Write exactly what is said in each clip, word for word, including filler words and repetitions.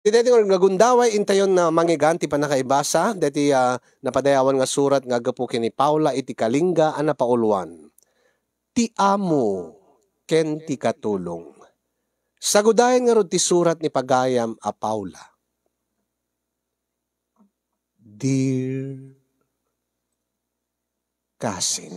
Ti daytoy nga gundaway, intayon nga mangigan ti pannakaibasa daytoy, ah, napadayawan nga surat nga aggapu ken ni Paula iti Kalinga a napauluan. Ti Amo ken ti Katulong. Sagudayen ngarud ti surat ni pagayam a Paula. Dear Cousin.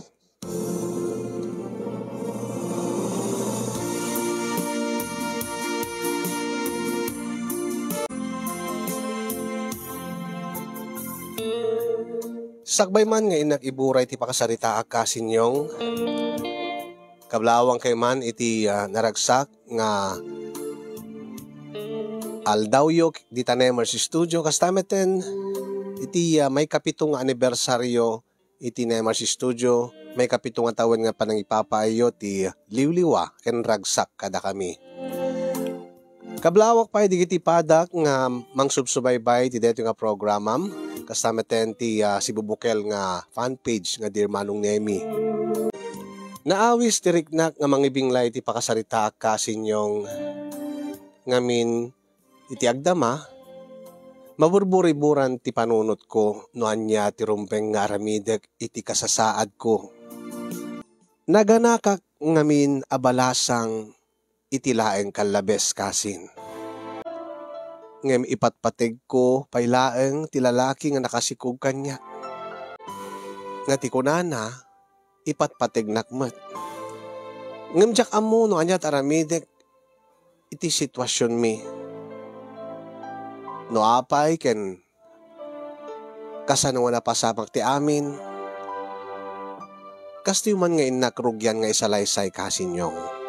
Sakbay man nga innak iburay ti pakasaritaak, Cousin Yong, kablawang kay man iti, ah, naragsak nga aldawyo dita Nemers Studio, kasta metten iti, ah, maikapito nga anibersaryo iti Nemers Studio, maikapito nga tawen nga panangipapaayyo ti liwliwa ken ragsak kadakami. Kablawak pay dagiti padak nga mangsubsubaybay ti daytoy nga programam, kasta metten ti, ah, sibubukel nga fan page nga Dear Manong Nemi. Naawis ti riknak nga mangibinglay ti pakasaritaak, Cousin Yong, ngamin iti agdama, maburburiburan ti panunotko no ania ti rumbeng nga aramidek iti kasasaadko. Naganakak ngamin a balasang iti laeng kallabes, Cousin. Ngem ipatpategko pay laeng ti lalaki nga nakasikog kaniak. Nga ti kunana, ipatpategnak met. Ngem diak ammo no ania ti aramidek iti situasionmi. No apay ken kasano nga napasamak ti amin, kastoy man nga innak rugian nga isalaysay, Cousin Yong.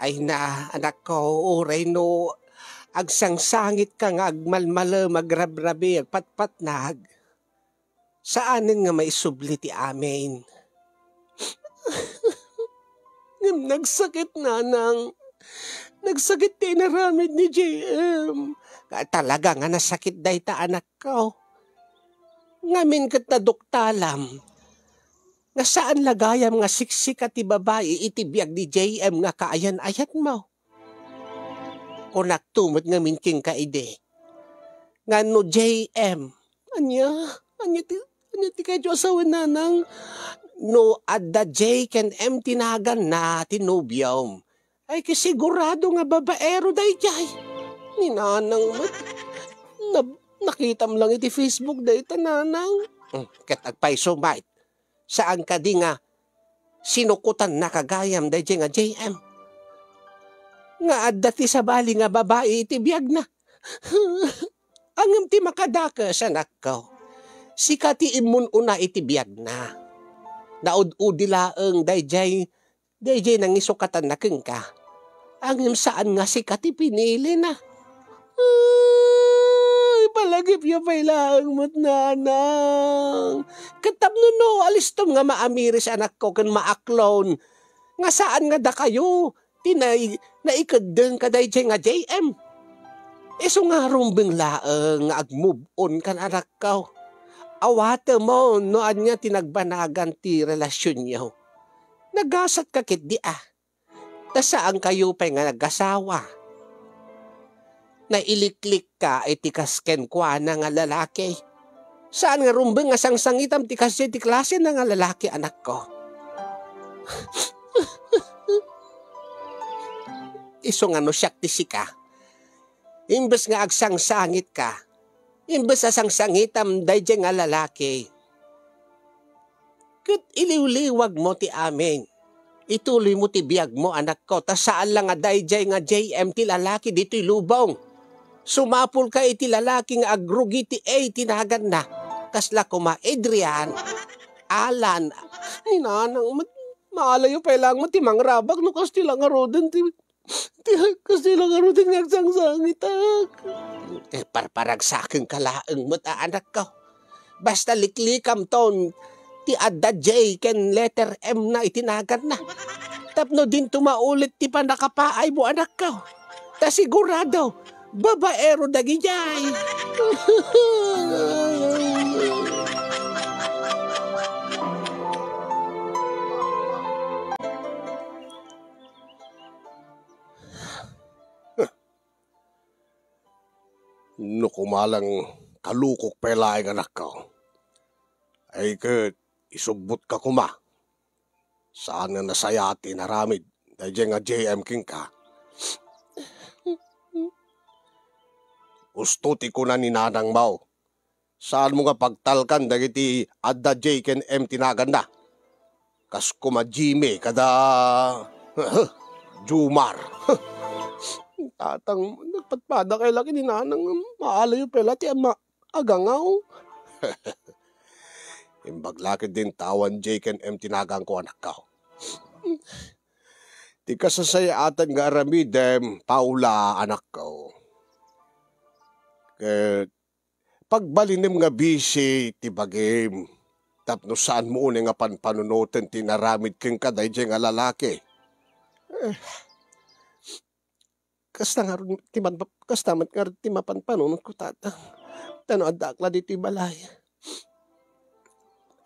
Ay na, anakko, uray no agsangsangitka nga agmalmalem, agrabrabi, agpatpatnag, saanen nga maisubli ti amin. Ngem nagsakit, nanang. Nagsakit ti inaramid ni J M. Talaga nga nasakit dayta, anakko. Ngamin ket naduktalam nga saan la gayam nga siksika ti babai iti biag ni J M nga kaayan-ayatmo. Kunakto met ngamin kenka idi nga no J M, ania? Ania ti, ania ti kayatyo a sawen, nanang? No adda J ken M ti naganna ti nobiom, ay, ket sigurado nga babaero daydiay. Ni nanang met, na-, nakitam lang iti Facebook dayta, nanang. Hmm, ket agpayso met. Saan kadi nga sinukotannaka gayam daydiay nga J M? Nga adda ti sabali nga babai iti biagna. Ngem ti makadakes, anakko, sika ti immun-una iti biagna. Naud-udi laeng daydiay, daydiay nangisukatanna kenka. Ngem saan nga sika ti pinilina. Ay, palagipyo pay laeng met, nanang. Ket tapno no alistom nga maamiris, anakko, ken maaklon nga saan nga dakayo ti nai-, naikeddeng kadaydiay nga J M. Isu nga rumbeng laeng nga agmove on kan, anakko. Awatemon no ania ti nagbanagan ti relasionyo. Nagasatka ketdi a. Ta saankayo pay nga nagasawa. Nailiklikka iti kas kenkuana nga lalaki. Saan nga rumbeng nga sangsangitam ti kas-, ti klasena nga lalaki, anakko. Isu nga no siak ti sika, imbes nga agsangsangitka, imbes a sangsangitam daydiay nga lalaki, ket iliwliwagmo ti amin. Ituloymo ti biagmo, anakko, ta saan la nga daydiay nga J M ti lalaki ditoy lubong. Sumapulka iti lalaki nga agrugi ti A ti naganna, kasla koma Adrian, Alan. Ni nanang met, maalayo pay laeng met ti mangrabak no kastoy la ngaruden ti Ti, kastoy la ngaruden nga agsangsangitak. Ti parparagsakenka laeng met a, anakko. Basta liklikamton ti adda J ken letter M na iti naganna. Tapno dinto maulit ti pannakapaaymo, anakko. Ta sigurado, babaero dagidiay. No kumalang kalukok pay laeng anakko, ay ket isubbotka koma. Saan nga nasayaat ti inaramid daydiay nga J M kenka. Usto ti kuna ni nanangmo. Saanmo nga pagtalkan dagiti adda J ken M ti naganna. Kas kuma Jimmy kada Jumar. Tatang, nagpadpadakay la ken ni nanang, maalayo pay la ti ama-, agangaw. Imbag la ket din ta awan J ken M ti naganko, anakko. Ti kasasayaatan nga aramidem, Paula, anakko. Ket pagbalinem nga bisi ti bagim tapno saanmo unay nga panpanunoten ti inaramid kenka daydiay nga lalaki. Eh, kasta ngarud ti man-, kasta met ngarud ti mapanpanunotko, Tatang. Ta no addaak la ditoy balay,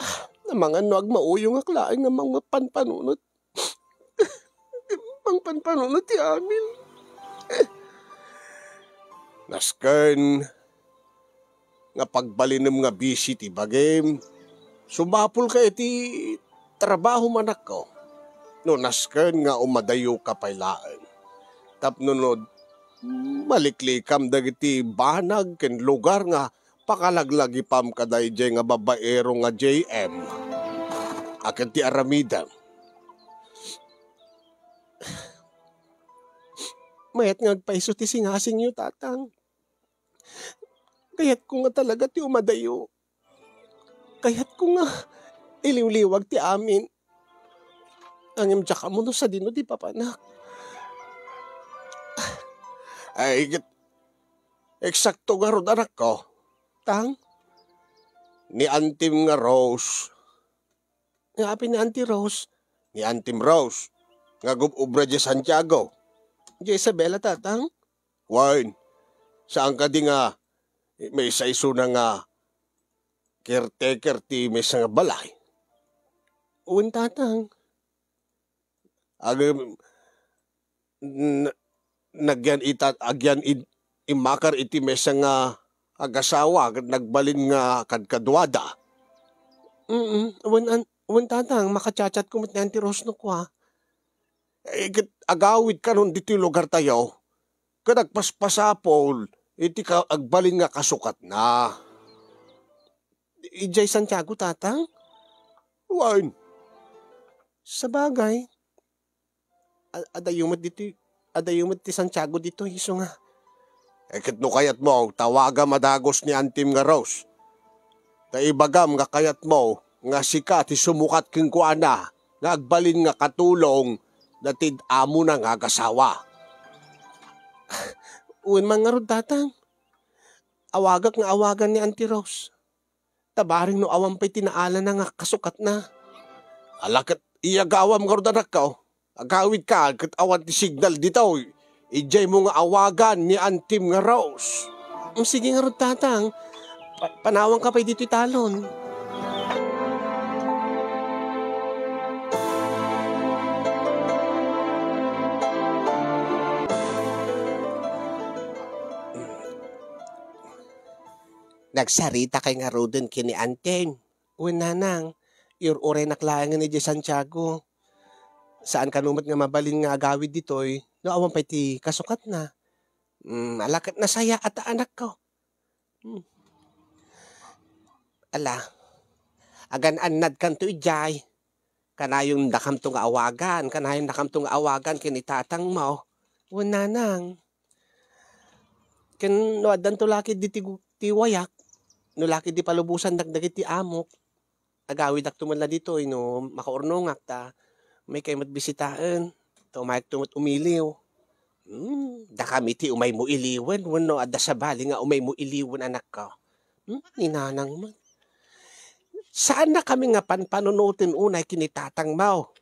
ah, amangan no agmauyongak laeng nga mangpanpanunot. Mangpanpanunot ti amin. Nasken nga pagbalinem nga bisi ti bagim, sumapulka iti trabahom, anakko. No nasken nga umadayoka pay laeng. Tapno no maliklikam dagiti banag ken lugar nga pakalaglagipam kadaydiay nga babaero nga J M. A ket ti aramidem. Mayat nga agpayso ti singasingyo, Tatang. Kayatko nga talaga ti umadayo. Kayatko nga iliwliwag ti amin. Ngem diak ammo no sadino ti papanak. Ay, ket eksakto ngarud, anakko. Tang? Ni antim nga Rose. Nga apin ni Auntie Rose? Ni antim Rose, nga agub-obra idiay Santiago. Idiay Isabela, Tatang? Wen, saan kadi nga maysa isuna nga caretaker ti maysa nga balay? Wen, Tatang. Agem, n-, nagyan ita-, agyan id-, immakar iti maysa nga agasawa ket nagbalin nga kadkaduada. Mm, wen an-, wen, Tatang, maka-chat-chatko met ni Auntie Rose no kua. Eh, ket agawidkanon ditoy lugartayo, ket agpaspasapul iti ka-, agbalin nga kasukatna. Idiay Santiago, Tatang? Wen. Sabagay, a-, adayo met ditoy, adayo met ti Santiago ditoy, isu nga. Eh, ket no kayatmo, tawagam a dagus ni antim nga Rose. Ta ibagam nga kayatmo nga sika ti sumukat kenkuana nga agbalin nga katulong dagiti amona nga agasawa. Wen man ngarud, Tatang. Awagak nga awagan ni Auntie Rose. Ta bareng no awan pay ti naalana nga kasukatna. Ala ket iyagawam ngarud, anakko. Agawidka ket awan ti signal ditoy. Idiaymo nga awagan ni antim nga Rose. Mm, sige ngarud, Tatang. Pa-, panawanka pay ditoy talon. Nagsaritakay ngaruden ken ni Antim. Wen, Nanang, ir-uraynak laengen idiay Santiago. Saan kano met nga mabalin nga agawid ditoy no awan pay ti kasukatna. Mm, ala ket nasayaat, anakko. Hmm. Ala, agan-annadkanto idiay. Kanayon dakamto nga awagan, kanayon dakamto nga awagan ken ni tatangmo. Wen, Nanang. Ken no addanto la ketdi ti gu-, ti wayak, no la ketdi palubosandak dagiti amok, agawidakto met la ditoy no makaurnongak ta umaykay met bisitaen, ta umayakto met umiliw. Hmm, dakami ti umaymo iliwen wenno adda sabali nga umaymo iliwen, anakko? Hmm, ni Nanang man. Saannakami nga panpanunoten unay ken ni tatangmo.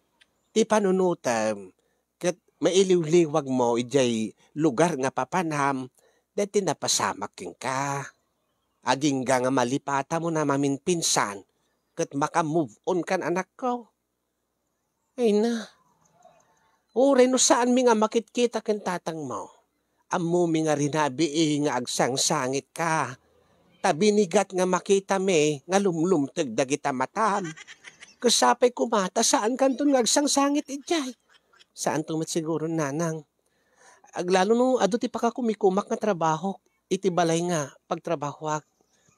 Ti panunotem, ket mailiwliwagmo idiay lugar nga papanam, daytoy napasamak kenka. Agingga nga malipatamon a maminpinsan, ket maka-move on kan, anakko. Ay na. Uray no saanmi nga makitkita ken tatangmo, Ammomi nga rinabii nga agsangsangitka. Ta binigat nga makitami nga lumlumteg dagita matam. Ket sapay koma ta saankanton nga agsangsangit idiay. Saanto met siguro, nanang. Aglalo no adu ti pakakumikumak nga trabaho iti balay nga pagtrabahoak.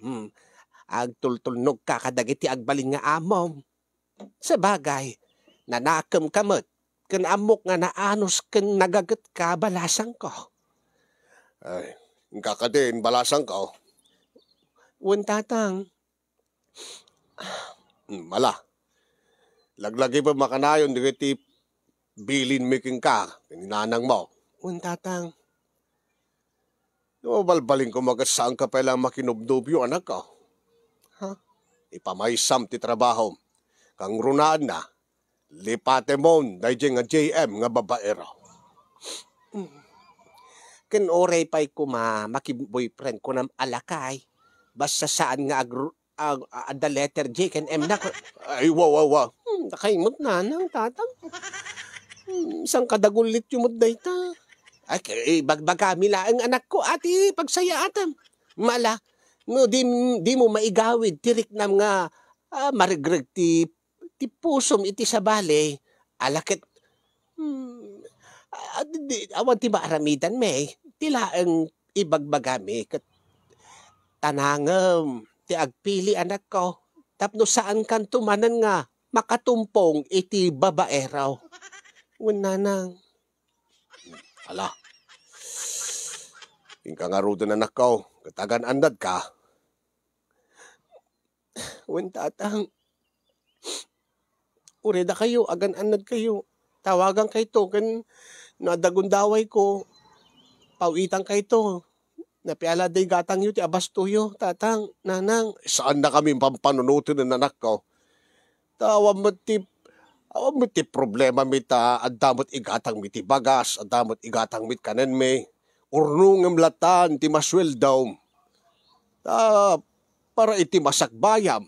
Hmm. Agtultulnogka kadagiti agbalin nga amom. Sabagay, nanakemka met ken ammok nga naanus ken nagagetka, balasangko. Ay, inka kadin, balasangko. Wen, tatang. Hmm, ala. Laglagipem a kanayon dagiti bilinmi kenka, ken ni nanangmo. Wen, tatang. No, balbalinko met ket saanka pay la makinobnobio, anakko. Ha? Ipamaysam ti trabahom. Kangrunaanna, lipatemon daydiay nga J M nga babaero. Ken uray pay koma maki-boyfriend kunam a lakay, basta saan nga agru-, ag-, a-, adda letter J ken M na ko. Ay, wa, wa, wa. Hmm, nakaimot, nanang, tatang. Hmm, saan kadagullit yu met dayta? Ay, kay, bagbagami laeng, anakko, a ti pagsayaatam. Mala, no, di, dimo maigawid ti riknam nga, ah, maregreg ti, ti pusom iti sabali, ala ket, hmm, ah, di, di, awan ti maaramidanmi, ti laeng ibagbagami ket tanangem ti agpili, anakko, tapno saankanto manen nga makatumpong iti babaero. Wen, nanang. Ala. Inka ngaruden, anakko, ket agan-annadka. Wen, tatang. Uray dakayo, agan-annadkayo. Tawagankayto ken no adda gundawayko, paw-itankayto. Napiala adda igatangyo ti abastoyo, tatang, nanang. Saannakami pampanunoten, anakko. Ta awan met ti, awan met ti problemami ta adda met igatangmi ti bagas, adda met igatangmi ti kanenmi. Urnongem latta ti masueldom. Ta para iti masakbayam.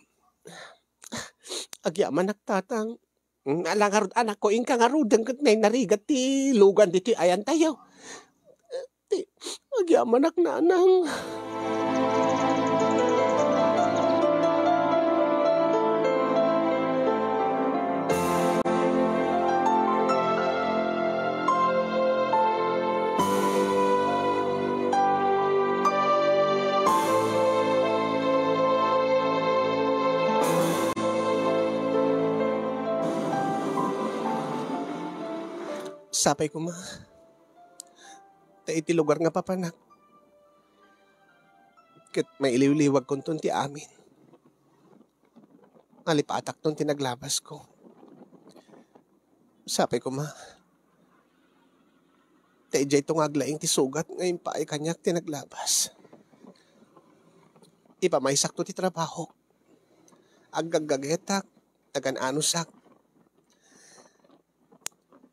Agyamanak, tatang. Mm, ala ngarud, anakko, inka ngaruden ket nainarigat ti lugan ditoy ayantayo. Ti, agyamanak, nanang. Sapay koma. Ta iti lugar nga papanak, ket mailiwliwagkonton ti amin. Nalipatakton ti naglabasko. Sapay koma, ta idiayto nga aglaing ti sugat nga impaay kaniak ti naglabas. Ipamaysakto ti trabahok. Aggaggagetak, agan-anusak.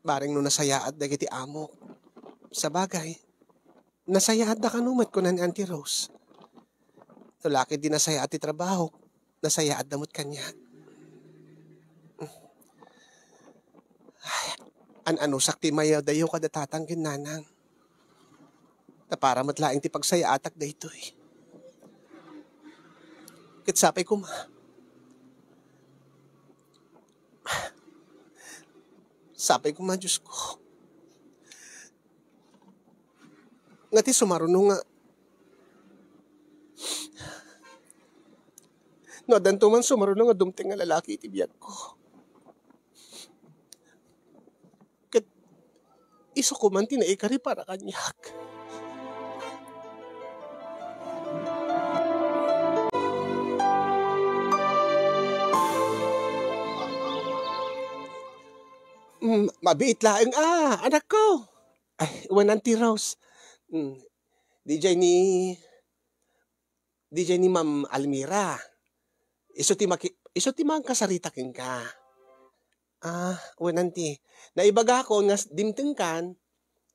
Bareng no nasayaat dagiti amok. Sabagay, nasayaatda kano met, kuna ni Auntie Rose. No la ket di nasayaat ti trabahok, nasayaatda met kaniak. Ay, an-anusak ti mayadayo kada tatang ken nanang. Ta para met laeng ti pagsayaatak daytoy. Ket sapay koma. Sapay koma, Diosko. Nga ti sumaruno nga, no addanto man sumaruno nga dumteng nga lalaki iti biagko, ket isu koma ti naikari para kaniak. Mm, mabiit laeng, ah, anakko. Ay, wen, Auntie Rose. Mm, diay ni, diay ni Ma'am Almira. Isu ti maki-, isu ti mangkasarita kenka. Ah, wen, Auntie. Naibagakon nga s-, dimtengkan,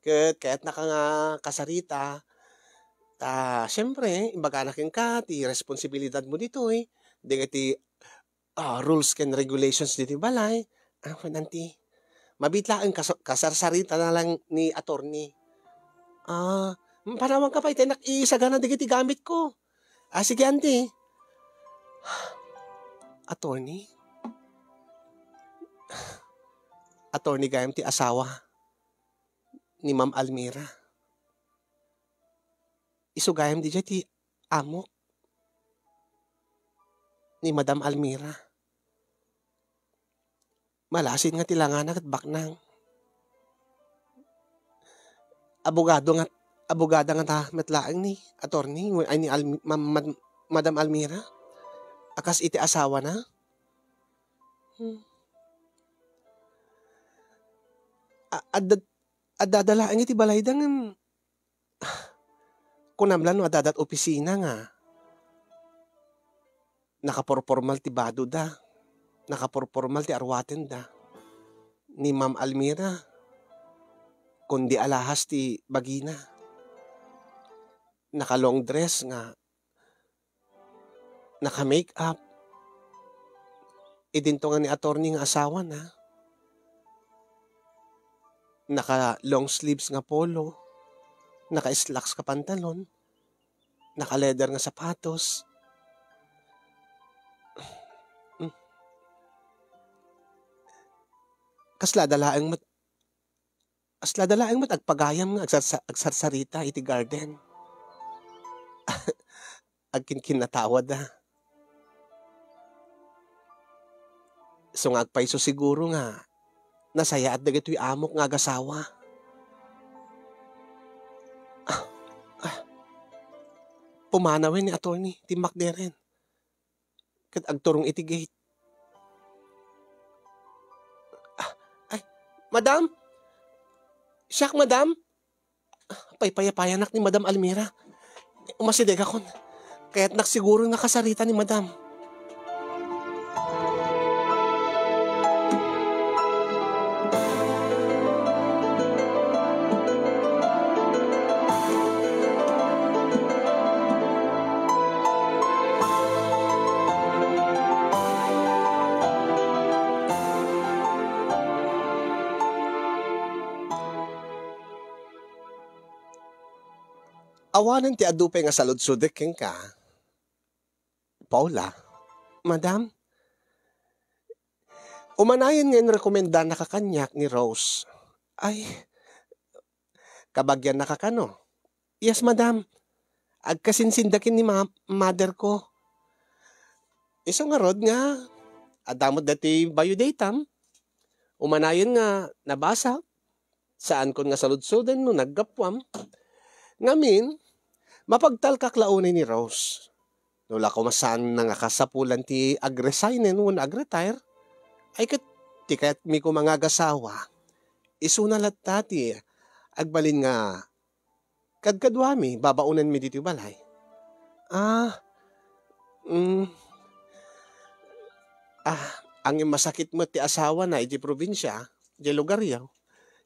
ket kayatnaka nga kasarita. Ta, siempre, imbagana kenka ti responsibilidadmo ditoy. Dagiti ah, rules ken regulations ditoy balay. Ah, wen, Auntie. Mabiit laeng kas-, kasarsarita na lang ni attorney. Ah, Panawanka pay, ta innak isagana dagiti gamitko. Ah, sige, Auntie. Attorney? Attorney gayam ti asawa ni Ma'am Almira. Isu gayam diay ti amok ni Madam Almira. Malasin nga ti langana ket baknang. Abogado nga, abogada ngata met laeng ni attorney, ay ni Almi-, ma-, ma-, Madam Almira? A kas iti asawana? Hmm. A-, adda, addada laeng iti balayda ngem kunam la no addadat opisina nga nakaporpormal ti badoda, nakaporpormal ti arwatenda. Ni Ma'am Almira, kundi alahas ti bagina. Naka-long dress nga, naka-makeup. Idinto nga ni attorney nga asawana. Naka-long sleeves nga polo, naka-slacks nga pantalon, naka-leather nga sapatos. Hmm. Kasla da laeng met, kasla da laeng met agpagayam nga agsarsa-, agsarsarita iti garden. Agkinkinnatawa da. Isu nga agpayso siguro nga nasayaat dagitoy amok nga agasawa. Ah, ah. Pumanawen ni attorney, timmakderen. Ket agturong iti gate. Ah, ay, madam? Siak, madam? Paypayapayanak ni Madam Almira. Umasidegakon. Kayatnak siguro nga kasarita ni Madam. Awanen ti adu pay nga saludsodek kenka, Paula. Madam, umanayon nga inrekomendannaka kaniak ni Rose. Ay, kabagiannaka kano? Yes, madam. Agkasinsinda ken ni ma-, mother ko. Isu ngarud nga, adda met daytoy biodatam. Umanayon nga nabasa, saankon nga saludsoden no naggapuam. Ngamin, mapagtalkak la unay ni Rose. No la koma saanna nga kasapulan ti agresignen wenno agretire, ay ket ti kayatmi koma nga agasawa, isuna latta ti agbalin nga kadkaduami, babaonenmi ditoy balay. Ah, mm, ah, ngem masakit met ti asawana iti probinsia, iti lugaryo.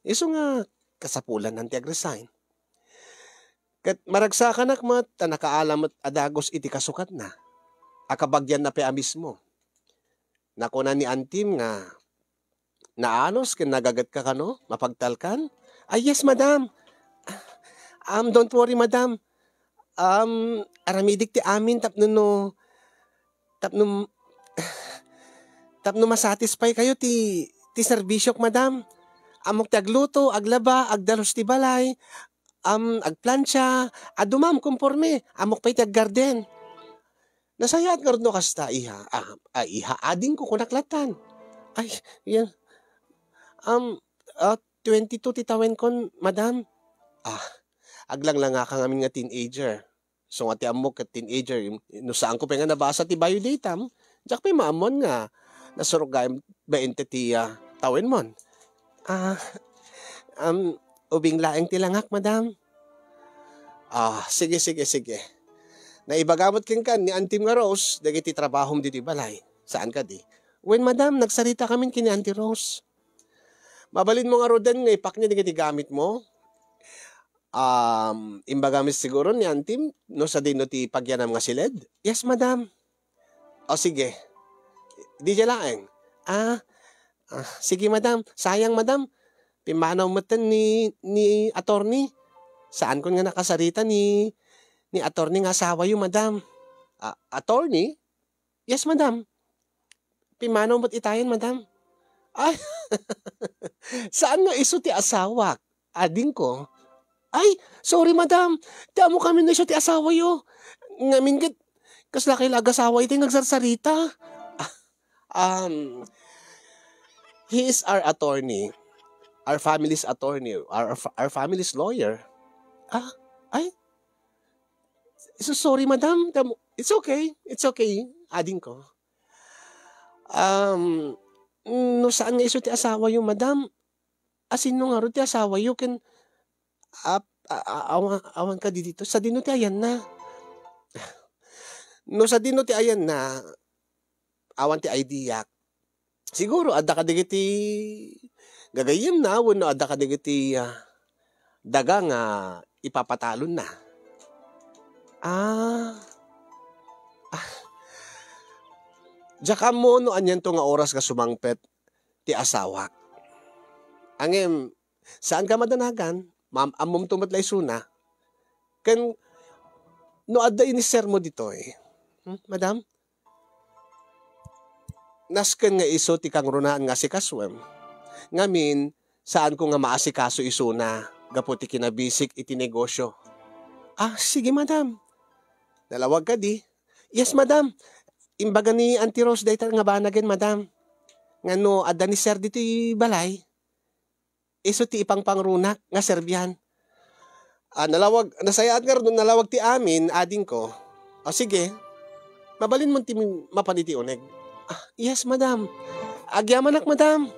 Isu nga kasapulanna ti agresign. Ket maragsakanak met ta nakaala met a dagus iti kasukatna. A kabagianna pay a mismo. Nakuna ni Antim nga naalus ken nagagetka kano, mapagtalkan? Ay, yes, madam. Um, don't worry, madam. Um, aramidik ti amin tapno no, tapno, tapno masatisfy kayo ti, ti serbisyok, madam. Ammok ti agluto, aglaba, agdalus ti balay, um, agplancha, adu man, konporme. Ammok pay ti aggarden. Nasayaat ngarud no kasta, iha. Ah, ah, iha, adingko, kunak lattan. Ay, yan. Um, ah, twenty-two ti tawenkon, madam. Ah, aglanglangaka ngamin nga teenager. So nga ti ammok ket teenager, im-, no saanko pay nga nabasa ti biodatam, diak pay maammuan nga nasurok gayam bainte ti, ah, tawenmon. Ah, um, ubing laeng ti langak, madam. Ah, sige, sige, sige. Naibaga met kenka ni Antim nga Rose dagiti trabahom ditoy balay. Saan kadi? Wen, madam, nagsaritakamin ken ni Auntie Rose. Mabalinmo ngaruden nga ipakni dagiti gamitmo? Um, imbagami siguro ni Antim no sadino ti pagyanam nga siled? Yes, madam. O, sige. Diay laeng. Ah, ah, sige, madam. Sayang, madam. Pimmanaw metten ni, ni attorney. Saankon nga nakasarita ni, ni attorney nga asawayo, madam. A-, attorney? Yes, madam. Pimmanaw met itayen, madam. Ay, saan nga isu ti asawak, adingko? Ay, sorry, madam. Ti ammokamin no isu ti asawayo. Ngamin ket, kasla kay la agasawa iti nga agsarsarita. Ah, um, he is our attorney. Our family's attorney. Our, our family's lawyer. Ah, ay, So, sorry, madam. Tam-, it's okay. It's okay, adingko. Um, no saan nga isu ti asawayo, madam, asino ngarud ti asawayo ken ap-, a-, a-, awan, awan kadi ditoy? Sadino ti ayanna? No sadino ti ayanna, awan ti I D-ak. Siguro, adda kadagiti gagayyemna wenno adda kadagiti, ah, daga nga ipapatalonna. Ah. Ah. Diak ammo no anianto nga oras nga sumangpet ti asawak. Ngem, saanka madanagan, maam-ammomto met la isuna. Ken no adda inisermo ditoy, hmm, madam? Nasken nga isu ti kangrunaan nga asikasuem. Ngamin, saanko nga maasikaso isuna gapu ti kinabisik iti negosyo. Ah, sige, madam. Nalawag kadi? Yes, madam. Imbaga ni Auntie Rose dayta nga banagen, madam. Nga no adda ni Sir ditoy balay, isu ti ipangpangrunak nga serbian. Ah, nalawag, nasayaat ngarud no nalawag ti amin, adingko. O sige, mabalinmon ti min-, mapan iti uneg. Ah, yes, madam. Agyamanak, madam.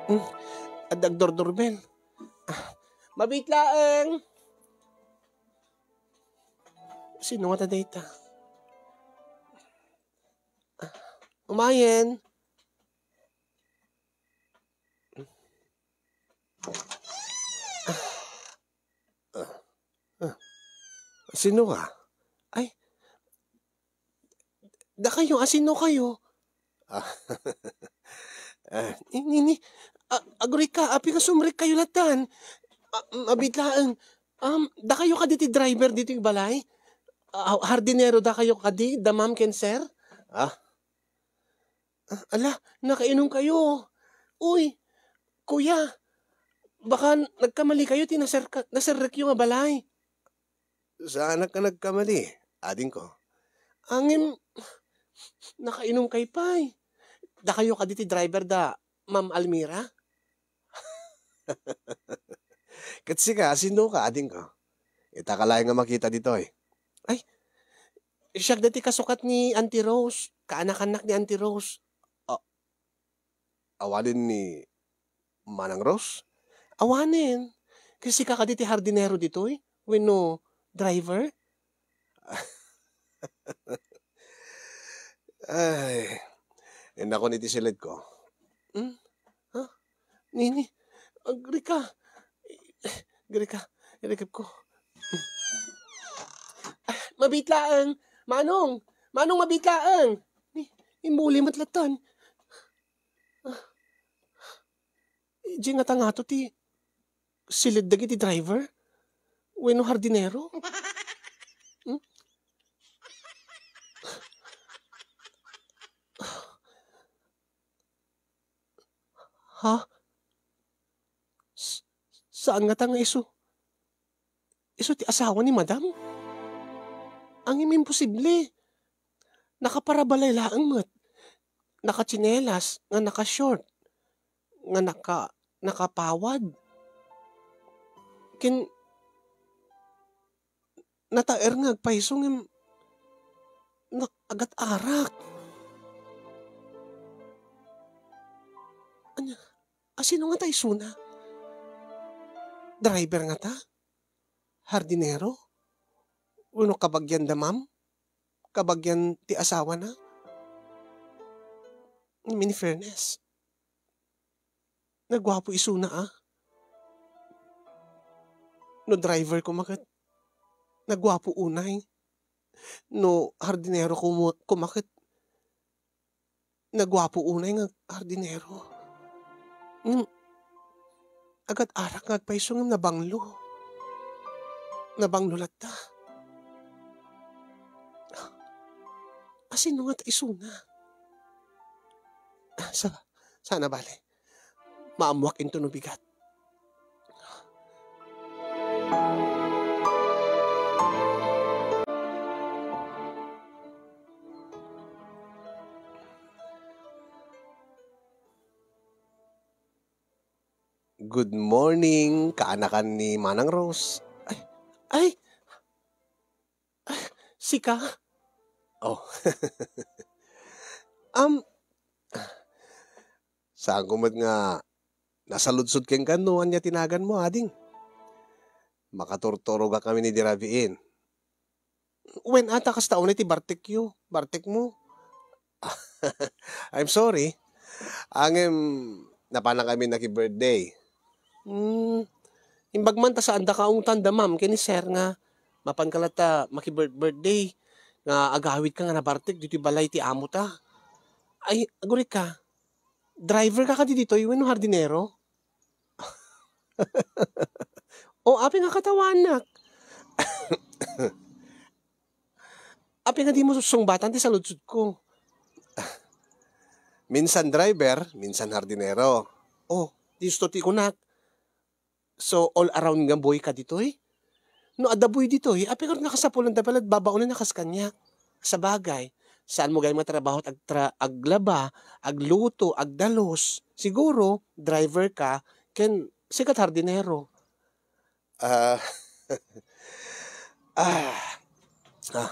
Hmm, adda agdurdurbel. Ah, mabiit laeng. Sino nga ta dayta? Ah, umayen. Ah, ah, ah. Sino ka? Ay, dakayo, asino kayo? Ah, ah, ni, ni, ni, a-, agrika, apay nga sumrekkayo latan? Ah, mabiit laeng. Um, dakayo kadi ti driver ditoy balay? Ah, hardinero dakayo kadi, da ma'am ken sir? Ah? Ah, ala, nakainum kayo. Uy, kuya, baka nagkamali kayo ti naserka-, naserrekyo nga balay. Saanak nga nagkamali, adingko. Ngem, nakainum kay pay. Dakayo kadi ti driver da Ma'am Almira? Ket sika, asino ka, adingko? Ita ka laeng nga makita ditoy. Ay, siak dati kasukat ni Auntie Rose. Kaanakannak ni Auntie Rose. A-, awanen ni Manang Rose? Awanen. Ket sika kadi ti hardinero ditoy? Wenno driver? Ay, innakon iti siledko. Hmm? Ha? Nini? Agrika. Agrika. Irikipko. Ah, mabiit laeng. Manong! Manong, mabiit laeng! Ni, immuli met latan. Ah. Idiay ngata ngato ti siled dagiti driver? Wenno hardinero? Hmm? Ha? S-, saan ngata nga isu? Isu ti asawa ni madam? Ngem imposible. Nakaparabalay laeng met. Nakatsinelas nga naka-short. Nga naka-, nakapawad. Ken nataer nga agpayso ngem na-, agat-arak. Ania, asino ngata isuna? Driver ngata? Hardinero? Wenno kabagian da ma'am? Kabagian ti asawana? Ngem in fairness, naguapo isuna, a. No driver koma ket, naguapo unay. No hardinero koma, koma ket naguapo unay nga hardinero. Ngem agad-arak nga agpayso ngem nabanglo. Nabanglo latta. Asino ngata isuna? Ah, sa-, saan a bale. Maammoak intono bigat. Good morning, kaanakan ni Manang Rose. Ay, ay, sika? Oh. Um, saanko met nga nasaludsod kenka no ania ti naganmo, ading. Makaturturogak ngamin idi rabiin. Wen, ata kasta unay ti bartekyo, bartekmo. I'm sorry. Ngem, napanak ngamin naki-birthday. Hmm, imbag man ta saandaka a ungtan da ma'am ken ni sir nga mapanka latta maki-birth-, birthday nga agawidka nga nabartek ditoy balay ti amota. Ay, agurika. Driverka kadi ditoy wenno hardinero? O, apay nga katawanak? Apay nga dimo sungbatan ti saludsodko? Minsan driver, minsan hardinero. O, disto ti kunak. So, all around nga boy ka ditoy? No adda boy ditoy, apay nga kasapulanda pay la babaonen a kas kaniak? Sabagay, saanmo gayam nga trabaho ti agtra-, aglaba, agluto, agdalus. Siguro, driver ka, ken sika ti hardinero. Ah, ah, ah,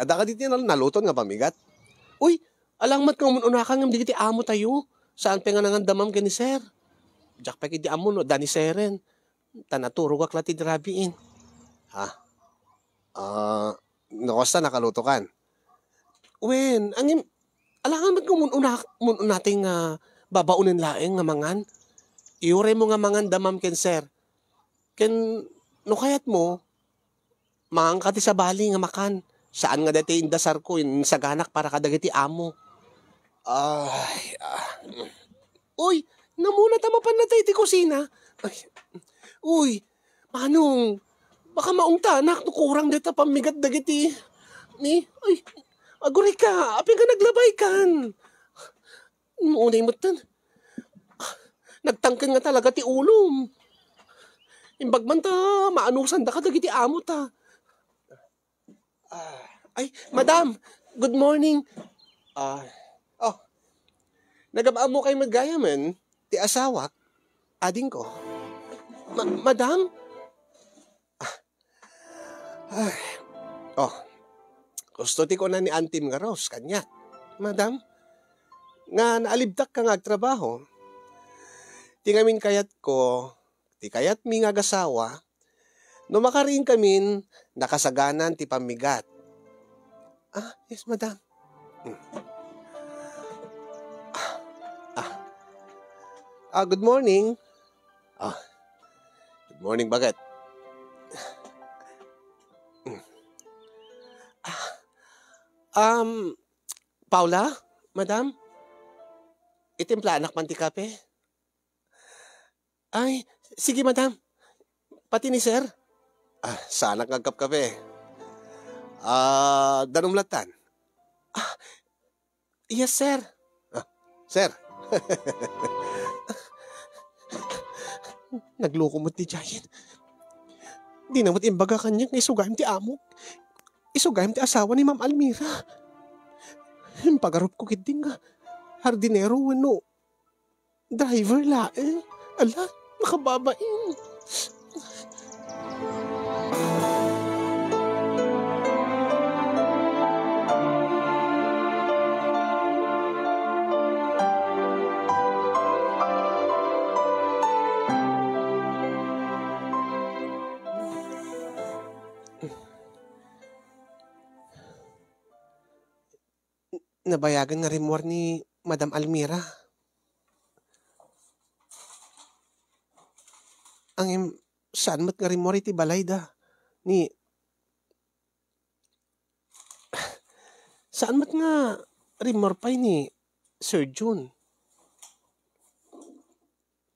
adda kadi ti nal-, naluton nga pamigat? Uy, alang met nga umun-unakan ngem dagiti amo tayo. Saan pay nga nangan da ma'am ken ni sir? Diak pay ketdi ammo no adda ni siren. Ta naturogak la ti rabiin. Ha? Ah, no kasta nakalutokan? Wen, ngem, alangan met nga umun-una-, umun-unatay nga babaonen laeng nga mangan. Iuraymo nga mangan da ma'am ken sir. Ken, no kayatmo, manganka ti sabali nga makan. Saan nga daytoy indasarko, insaganak para kadagiti amo. Ay, ah. Uy, namuna ta mapan natay ti kusina. Ay, uy, Manong, baka maungtanak no kurang dayta pammigat dagiti, ni, ay, agurayka, apay nga naglabaykan? Unay metten. Nagtangken nga talaga ti ulom. Imbag man ta, maanusanda kadagiti amo ta. Ah, ay, madam, good morning. Ah, oh, nagam-ammo kay met gayamen ti asawak, adingko. Ma-, madam? Ah, ay, oh, gusto ti kuna ni Antim nga Rose, kaniak. Madam, nga naalibtak ka nga agtrabaho. Ti ngamin kayatko, ti kayatmi nga agasawa, no makariingkamin, nakasaganan ti pammigat. Ah, yes, madam. Hmm. Ah, ah. Ah, good morning. Ah, good morning, bakit? Hmm. Ah, um, Paula, madam? Itimplaanak man ti kape? Ay, sige, madam. Pati ni sir? Ah, saanak nga agkapkape. Ah, danum lattan? Ah, yes, sir. Ah, sir. Nagloko met ti Giant. Dina met imbaga kaniak nga isu gayam ti amok. Isu gayam ti asawa ni Ma'am Almira. Impagarupko ketdi nga hardinero wenno driver laeng. Ala, nakababain. Nabayagen nga rimmuar ni Madam Almira. Ngem, saan met nga rimmuar iti balayda ni, Saan met nga rimmor pay ni Sir Jun?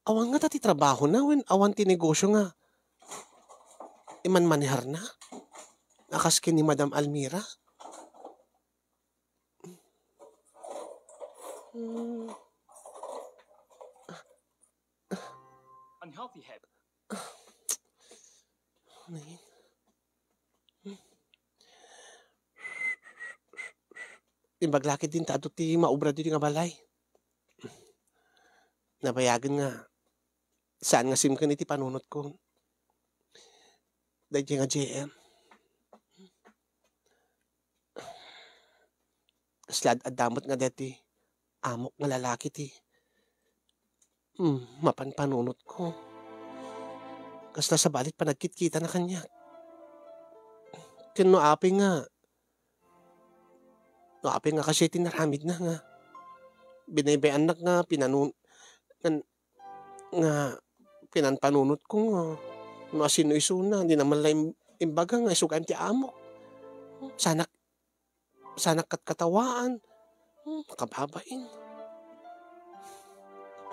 Awan ngata ti trabahona wen awan ti negosio nga imanmaneharna? A kas ken ni Madam Almira? Hmm. Unhealthy habit. Ano yun? Imbag la ketdin ta adu ti maubra ditoy nga balay. Nabayagen nga saan nga simken iti panunotko daydiay nga J M. Kasla ad-adda met nga daytoy amok nga lalaki ti, hmm, mapan panunotko. Kasla sabali ti panagkitkitana kaniak. Ken no apay nga, no apay nga kasdiay ti naramidna nga binaybay-annak nga pinanun-, nga, nga pinanpanunotko nga no asino isuna, dina man la im-, imbaga nga isu gayam ti amok. Sanak Sanak katkatawaan. Hmm, makababain.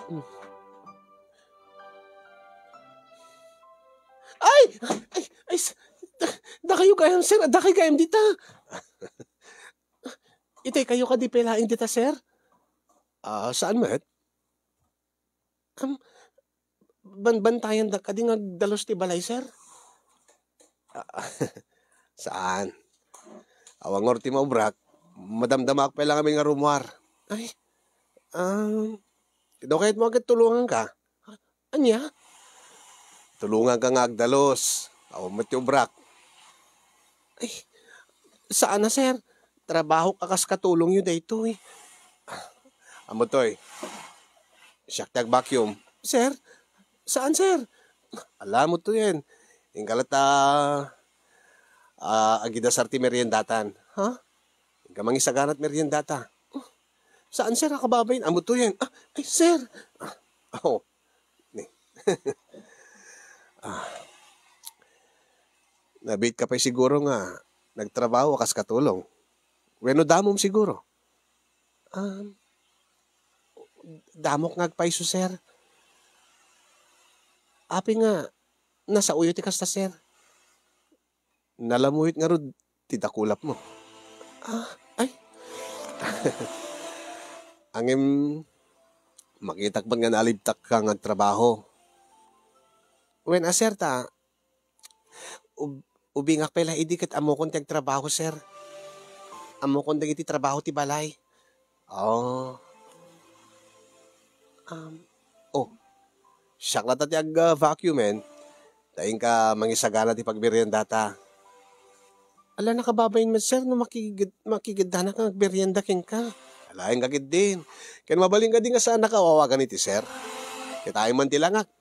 Hmm. Ay! Ay! Ay! S-, da-, dakayo gayam, sir. Dakayo gayam dita. Itay kayo kadi pay laeng dita, sir? Ah, saan met? Am, banbantayandak kadi nga agdalus ti balay, sir? Ah, saan? Awan ngarud ti maubrak. Madamdamaak pay la ngamin nga rumuar. Ay, um, daw kayatmo nga tulonganka? Ania? Tulonganka nga agdalus. Awan met ti ubrak. Ay, saan a, sir. Trabahok a kas katulongyo daytoy. Ammo toy. Siak ti agvacuum. Sir? Saan, sir? Ala, ammo toyen. Inka latta, ah, agidasar ti meriendatan. Ha? Inka mangisagana ti meriendata. Saan, sir, a kababain? Ammo toyen. Ah, ay, sir. Ah, oh. Ni. Ah. Nabiitka pay siguro nga nagtrabaho a kas katulong. Wenno damom siguro? Um, damok nga agpayso, sir. Apay nga nasaoyo ti kasta, sir? Nalamuit ngarud ti dakulapmo. Ah, ay. Ngem, makitak met nga naalibtakka nga agtrabaho. Wen a, sir, ta ub-, ubingak pay la idi ket ammokon ti agtrabaho, sir. Ammokon dagiti trabaho ti balay. Oh. Um, oh. Siak latta ti ag-, ah, vacuumen. Ta inka mangisagana ti pagmeriendata. Ala, nakababain met, sir, no makigid-, makigiddanak nga agmerienda kenka. Ala, inka ketdin. Ken mabalin kadi nga saannak a awagan iti sir. Ket ay man ti langak.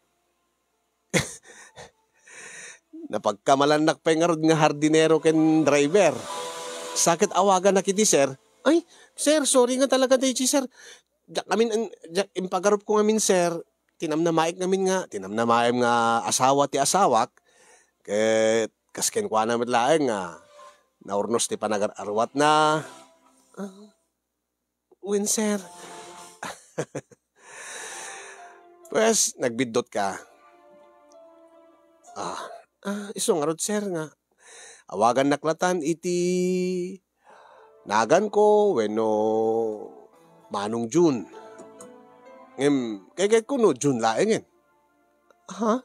Napagkamalannak pay ngarud nga hardinero ken driver. Sa ket awagannak iti, sir. Ay, sir, sorry nga talaga daydi, sir. Diak ngamin, diak impagarupko ngamin, sir. Tinamnamaek ngamin nga, tinamnamaem nga asawa ti asawak. Ket kas kenkuana met laeng nga naurnos ti panagar-aruatna. Ah. Wen, sir. Pues, nagbiddutka. Ah, ah, isu ngarud, sir, nga awagannak latan iti naganko wenno Manong Jun. Ngem, kayatko no Jun laengen. Ha?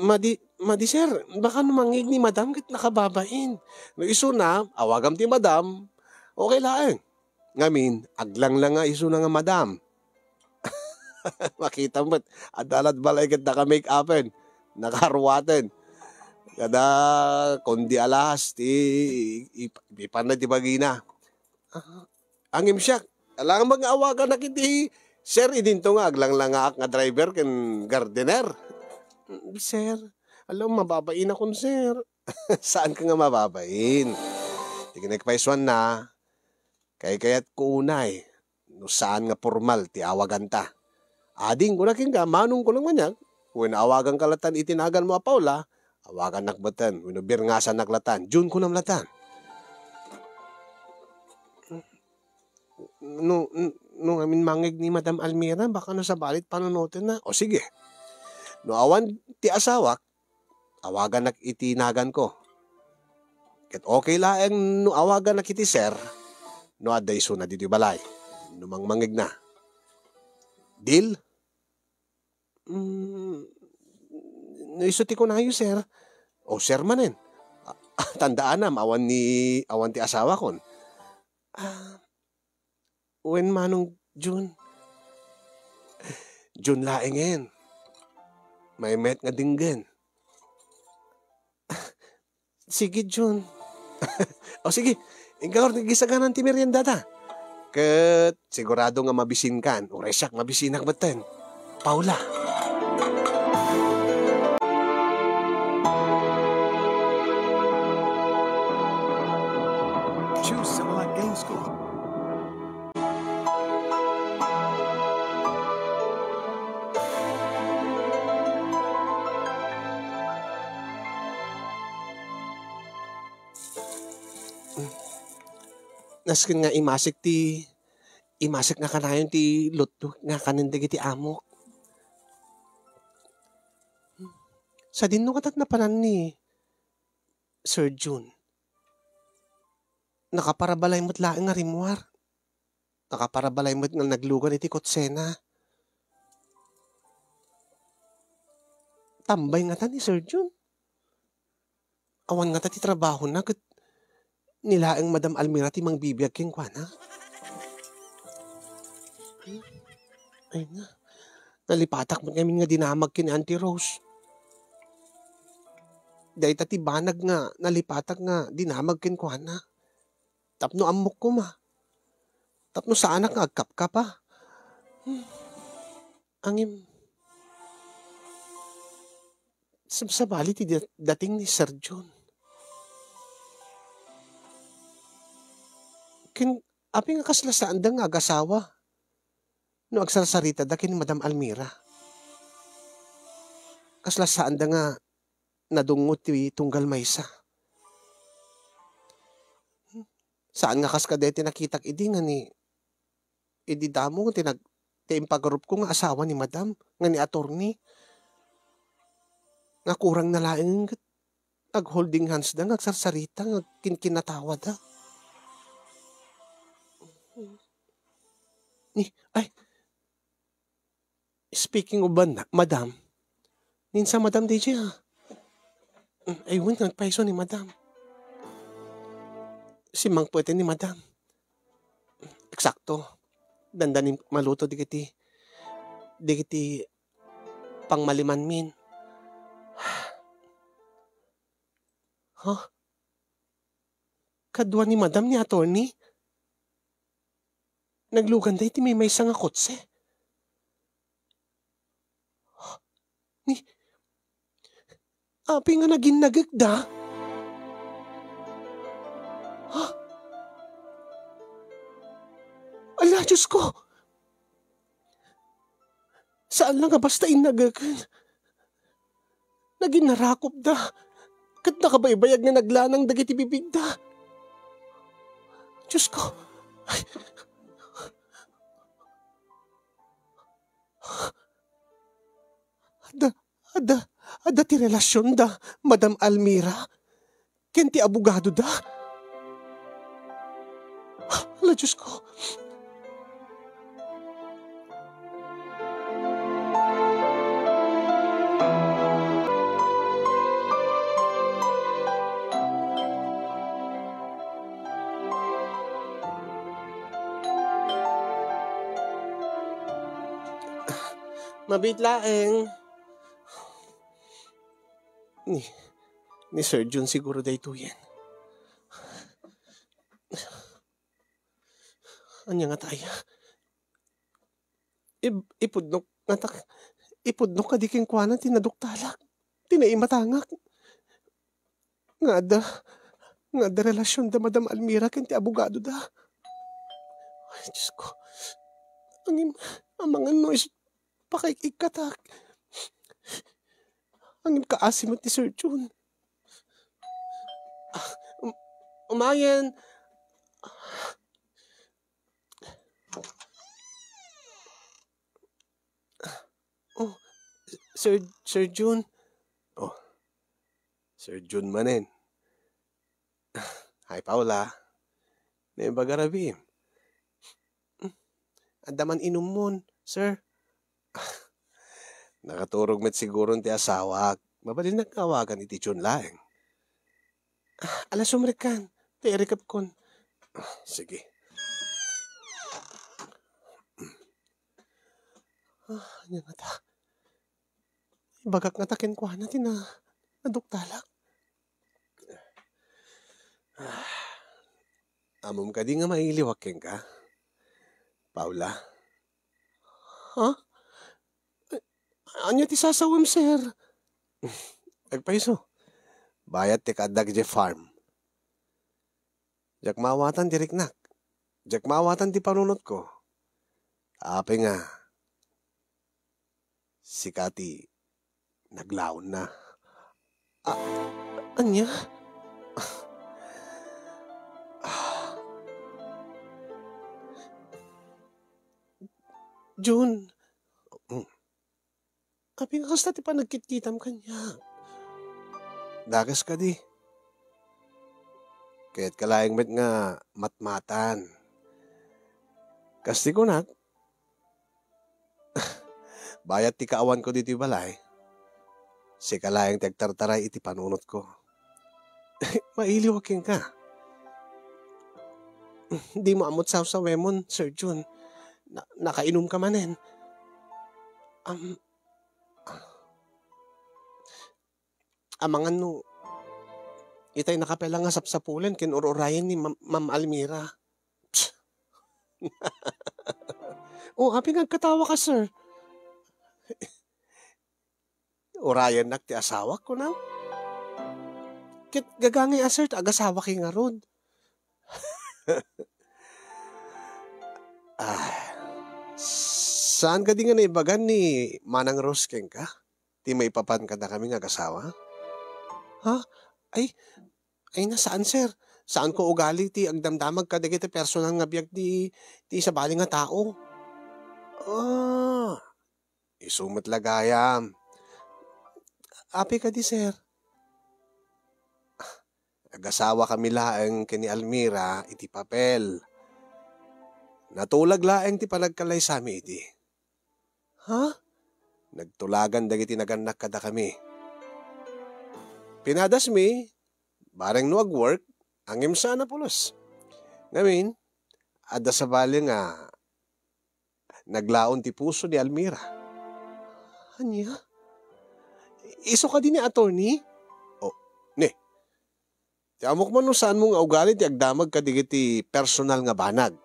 Madi, madi, sir. Baka no mangngeg ni madam ket nakababain. No isuna, awagam ti madam. Okay laeng. Ngamin, aglanglanga isuna nga madam. Makitam met, adda la't balay ket naka-make-upen, nakaruaten. Kada kundi alahas ti ip-, ipanna ti bagina. Ah, ngem siak, alangan met nga awagannak iti sir, idinto nga aglanglangaak nga driver ken gardener. Sir, alam, mababainakon, sir. Saanka nga mababain. Ti kinapaysuanna, kaykayatko unay no saan nga pormal ti awaganta. Ading, kuna kenka, Manong, kunam kaniak, wenno awaganka latan iti naganmo a Paula, awagannak metten, wenno birngasannak latan, Jun, kunam latan. no, n-, no ngamin mangngeg ni Madam Almira, baka no sabali ti panunotenna. O sige, no awan ti asawak, awaganak iti naganko. Ket okay laeng no awaganak iti sir, no adda isuna ditoy balay, no mangmangngegna. Deal? Mm, no isu ti kunayo, sir. O, sir manen. Ah, tandaanam, awan ni, awan ti asawakon. Ah, wen Manong Jun. Jun laengen. Maymayat nga denggen. Sige, Jun. O sige, inka, Gord, gisaganan ti meriendata. Ket sigurado nga mabisinkan, uray siak mabisinak metten. Paula. Choose Samala Game School. Nasken nga imasek ti, imasek nga kanayon ti lutdo nga kanen dagiti amok. Sadino ngata ti napanan ni Sir Jun? Nakaparabalay met laeng nga rimmuar. Nakaparabalay met nga naglugan iti kotsena. Tambay ngata ni Sir Jun? Awan ngata ti trabahona ket ni laeng Madam Almira ti mangbibiag kenkuana? Ay na, nalipatak met ngamin nga dinamag ken Auntie Rose. Dayta ti banag nga nalipatak nga dinamag kenkuana. Tapno ammok koma. Tapno saanak nga agkapkapa. Hmm. Ngem, sab-, sabali ti da-, dating ni Sir Jun. Ken, apay nga kasla saanda nga agasawa no agsarsaritada ken ni Madam Almira? Kasla saanda nga nadungngo ti tunggal maysa? Saan nga kas kadaytoy nakitak idi nga ni, idi damo ti nag-, ti impagarupko nga asawa ni Madam, nga ni attorney. Nga kurang na laeng ket ag-holding hands da nga agsarsarita nga kinkinatawada. Ni, ay, speaking of banda, Madam, ninsa Madam D J, ah. Ay, wen, nagpayso ni Madam. Simmangpeten ni Madam. Eksakto. Dandanin maluto dagiti, dagiti pangmalimanmin. Huh? Kadua ni Madam ni attorney? Nagluganda iti maymaysa nga kotse. Ni, apay nga naginnagekda? Ha? Ala, Diyos ko! Saan lang nga basta innageken. Naginnarakopda. Ket nakabaybayag nga naglanang dagiti bibigda. Diyos ko. Ay. Adda, adda, adda ti relasionda, Madam Almira. Ken ti abogadoda? Ala, Diyos ko. Mabiit laeng. Ni, ni Sir Jun siguro daytoyen. Ania ngata aya? Ib-, ipudnok ngata, ipudnok kadi kenkuana ti naduktalak, ti naimatangak. Nga adda, nga adda relasionda Madam Almira ken ti abogadoda. Ay, Diyos ko. Ngem, amangan no is-, pakaik-ikkatak. Ngem kaasi met ni Sir Jun. Ah, um-, umayen. Sir, Sir Jun. Oh, Sir Jun manen. Hi, Paula. Naimbag a rabiim. Adda man inumon, sir. Nakaturog met siguron ti asawak. Mabalinnak nga awagan iti Jun laeng. Ah, ala, sumrekkan. Ti irikepkon. Ah, sige. Ah, ania ngata? Ibagak ngata kenkuana ti na-, naduktalak. Ah, ammom kadi nga mailiwak kenka, Paula? Ha? Ania ti sasawem, sir? Agpayso. Bayat ti kaaddak idiay farm. Diak maawatan ti riknak. Diak maawatan ti panunotko. Apay nga, sika ti naglaonna. A-, ania? Jun. Mm. Apay nga kasta ti panagkitkitam kaniak? Dakes kadi. Kayatka laeng met nga matmatan. Kas ti kunak, bayat ti kaawanko ditoy balay, sika laeng ti agtartaray iti panunotko. Mailiwak kenka. Dimo ammo ti sawsawemon, Sir Jun. Na-, nakainumka manen. Am-, amangan no itay nakapela nga sapsapulen ken ur-urayen ni Ma'am, Ma'am Almira. Psst. O, apay nga agkatawaka, sir? Urayennak ti asawak, kunam? Ket gagangay a, sir, ta agasawak ngarud. Ah, saan kadi nga naibagan ni Manang Rose kenka? Ti maipapan kadakami nga agasawa? Ha? Ay, ay, na, saan, sir. Saanko ugali ti agdamdamag kadagiti personal nga biag ti, ti sabali nga tao. Ah, isu met la gayam. Apay kadi, sir? Agasawakami laeng ken ni Almira iti papel. Natulag laeng ti panagkalaysami idi. Ha? Nagtulagan dagiti nagannak kadakami. Pinadasmi, bareng no agwork, ngem saan a pulos. Ngamin, adda sabali nga naglaon ti puso ni Almira. Ania? Isu kadi ni attorney? O, ni. Ti ammok man no saanmo nga ugali ti agdamag kadagiti personal nga banag.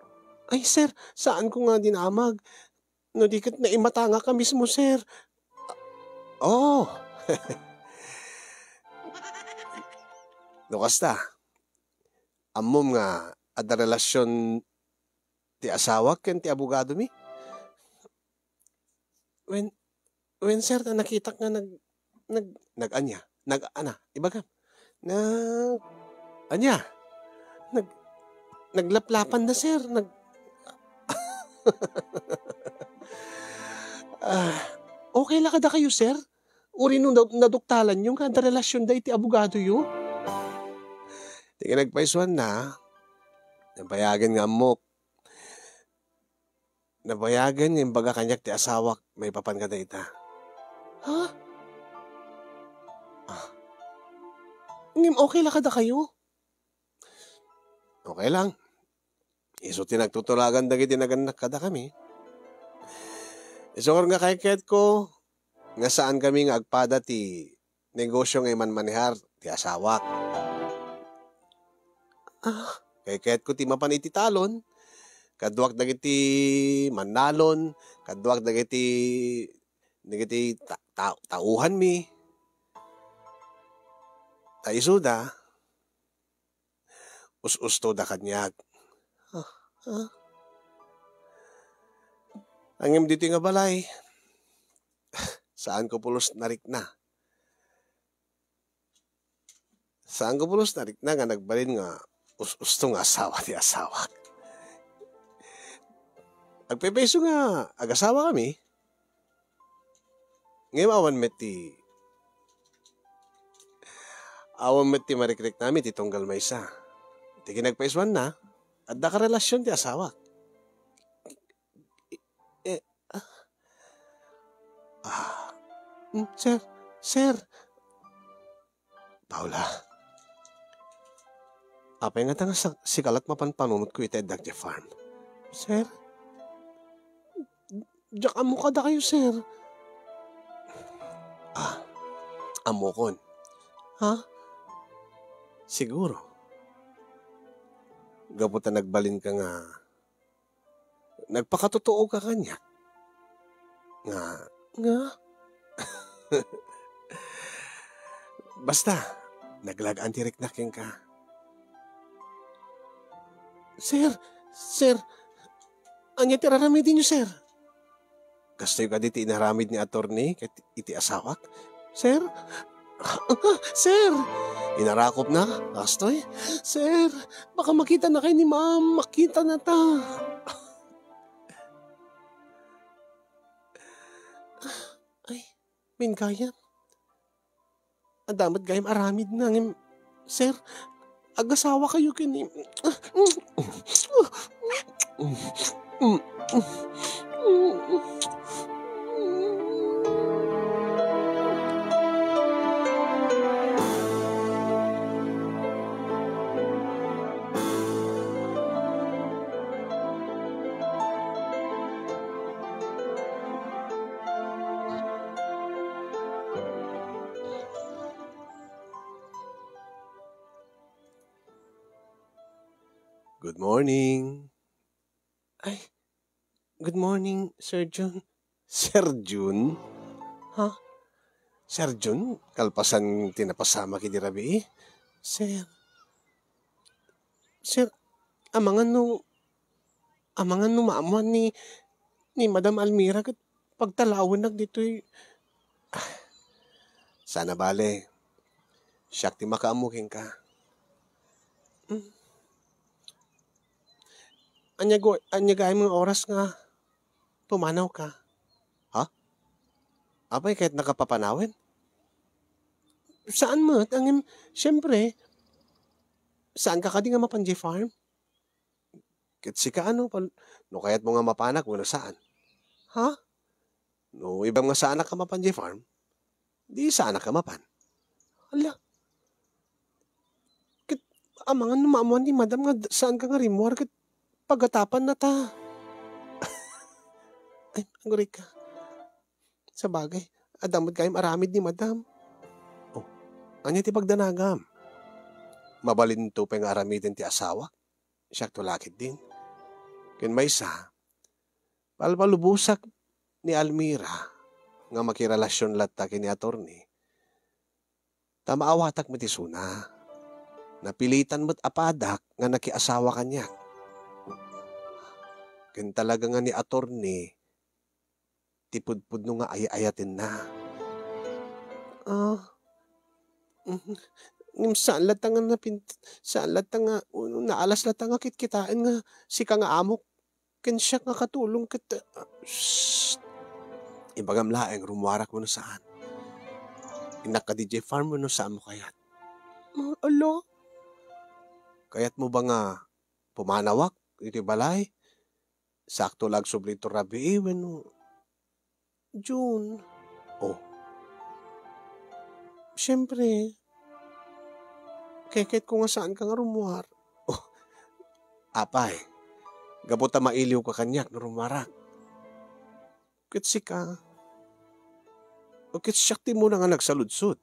Ay, sir, saanko nga dinamag. No di ket naimatangak a mismo, sir. Oh. No kasta, ammom nga adda relasyon ti asawak ken ti abogadomi? Wen, wen, sir, ta nakitak nga nag-, nag-, nag-ania? Nag-, ana, ibagam. Nag-, ania? Nag-, naglaplapan da, sir. Nag-, Ah, okay la kadakayo, sir? Uray no na-, naduktalanyo nga adda relasyon da iti abogadoyo? Ti kinagpaysuanna, nabayagen nga ammok. Nabayagen nga imbaga kaniak ti asawak maipapan kadayta. Ha? Ah. Ngem okay la kadakayo? Okay lang. Isu ti nagtutulagan dagiti nagannak kadakami. Isu nga kaykayatko nga saankami nga agpada ti negosio nga imanmanehar ti asawak. Ah, kaykayatko ti mapan iti talon, kaduak dagiti mannalon, kaduak dagiti, dagiti ta-, ta-, tauhanmi. Ta isuda, us-ustoda kaniak. Ah, ah. Ngem ditoy nga balay, saanko pulos narikna. Saanko pulos narikna nga nagbalin nga us-usto nga asawa ti asawak. Agpaypayso nga agasawakami, Ngem awan met ti, awan met ti marikriknami ti tunggal maysa. Ti kinagpaisuanna, adda karelasion ti asawak. Eh, ah. Ah. Mm, sir, sir. Paula. Apay ngata nga sa-, sika la't mapan panunotko iti addak diay farm? Sir? Diak ammo kadakayo, sir. Ah, ammokon. Ha? Siguro. Gapu ta nagbalinka nga nagpakatotooka kaniak. Nga, nga? Basta, naglagaan ti riknak kenka. Sir, sir, ania ti ar-aramidenyo, sir? Kastoy kadi ti inaramid ni attorney ket iti asawak? Sir? Sir! Inarakopna, kastoy? Sir, baka makitanakay ni ma'am, makitanata. Ay, wen gayam. Adda met gayam aramidna, ngem, sir, agasawakayo ken ni, Good morning. Ay, good morning, Sir Jun. Sir Jun? Ha? Sir Jun, kalpasan ti napasamak idi rabii? Sir, sir, amangan no, amangan no maammoan ni, ni Madam Almira ket pagtalawennak ditoy. Ah, saan a bale. Siak ti makaammo kenka. Mm. Ania go-, ania gayam nga oras nga pumanawka? Ha? Apay, kayatnaka papanawen? Saan met, ngem, siempre, saanka kadi nga mapan diay farm? Ket sika, ano, pal-, no kayatmo nga mapanak wenno saan? Ha? No ibagam nga saanak a mapan diay farm, di saanak a mapan. Hala. Ket amangan no maammoan ni Madam nga d-, saanka nga rimmuar ket pagatapannata. Ay, aguray ka. Sabagay, adda met gayam aramid ni Madam. Oh, ania ti pagdanagam? Mabalinto pay nga aramiden ti asawak? Siakto la ketdin. Ken maysa, palpalubosak ni Almira nga makirelasion latta ken ni attorney, ta maawatak met isuna. Napilitan met a padak nga nakiasawa kaniak. Ken talaga nga ni attorney ti pudpudno nga ay-ayatenna. Ah, mhm. Ngem saan latta nga napin-, saan latta nga, naalas latta nga kitkitaen nga sika nga amok ken siak nga katulong ket, ah, shh. Ibagam laeng rummuarak wenno saan. Innak kadi diay farm wenno saanmo kayat? Ah, ala. Kayatmo ba nga pumanawak iti balay? Sakto la agsubli ito rabii wenno June. Oh. Siyempre, keketko nga saanka nga rummuar. Oh. Apay, gapu ta mailiwka kaniak no rummuarak. Ket sika, o ket siak ti umuna nga nagsaludsod.